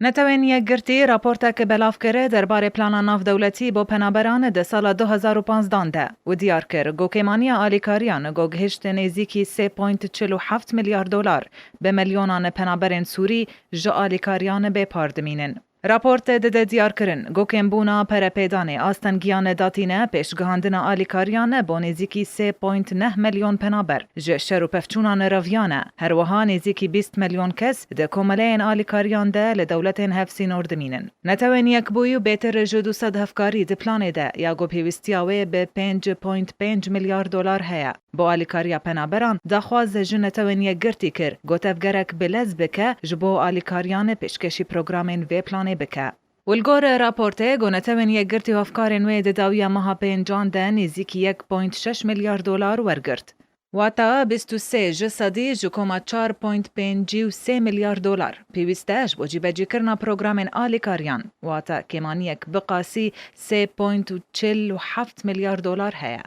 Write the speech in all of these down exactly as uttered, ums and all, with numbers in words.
Netewên Yekgirtî raportek belav kir derbarê plana navdewletî bo penaberan di sala du hezar û panzdan de û diyar kir ku kêmaniya alîkariyan ku gihişt nêzîkî sê point çil û heft milyar dolar bi milyonan penaberên Sûrî ji alîkariyan bê par dimînin. Raportê dide diyarkirin ku kêmbûna perepêdanê, astengiyan datîne pêşgihandina alîkariyan bo nêzîkî sê point neh milyon penaber ji şer û pevçûnan reviyane. Her wiha nêzîkî bîst milyon kes di komeleyên alîkariyan de li dewletên hevsînor dimînin. Netewên Yekbûyî bêtir ji du sed hevkarî di planê de ya ku pêwîstiya wê bi pênc point pênc milyar dolar heye. Bo alîkariya penaberan, daxwaz ji Netewên Yekgirtî kir, ku tevgerek bi lez bike ji bo alîkariyan pêşkêşî programên vê planê bike. Û li gor raportê, ku Netewên Yekgirtî û hevkarên wê di dawiya meha pêncan de nêzîkî yek point şeş milyar dolar wergirt. Wata bîst û sê ji sedî ji koma çar point pêncî û sê milyar dolar pêwîst e ji bo cîbecîkirina programên alîkariyan, wata kêmaniyek bi qasî sê point çil û heft milyar dolar heye.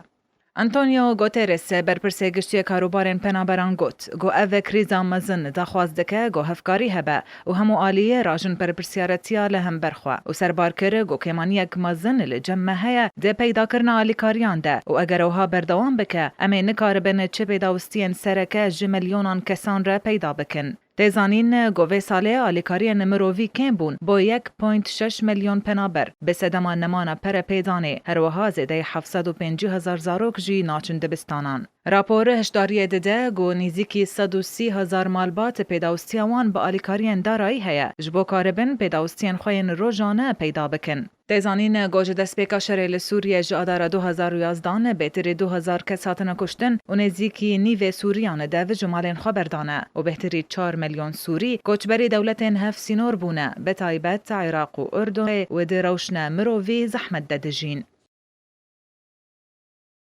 Antonio Guterres, berpirsê giştî yê karûbarên penaberan got ku ev krîza mezin daxwaz dike ku hevkarî hebe û hemû aliyê rajin berpirsyaretiya li hember xwe û serbar kir ku kêmaniyek mezin li cem me heye di peydakirina alîkariyan de û eger wiha berdewam bike, em ê nikaribin çi pêdawistiyên sereke ji milyonan kesan re peyda bikin. Tê zanîn ku vê salê alîkariyên mirovî kêm bûn bo yek point şeş milyon penaber, bi sedema nemana perepêdanê, her wiha zêdeyî heft sed û pêncî hezar zarok jî naçin dibistanan. Rapor hişdariyê dide ku nêzîkî sed û sî hezar malbat pêdawistiya wan bi alîkariyên darayî heye, ji bo karibin pêdawistiyên xwe yên rojane peyda bikin. Tê zanîn ku ji destpêka şerê li Sûriye ji Adara du hezar û yazdan bêtirî du hezar kes hatine kuştin û nêzîkî nîvê Sûriyan dev ji malên xwe berdane û bêhtirî çar milyon Sûrî koçberî dewletên hevsînor bûne, bi taybet Iraq û Urdunê û di rewşna mirovî zehmet de dijîn.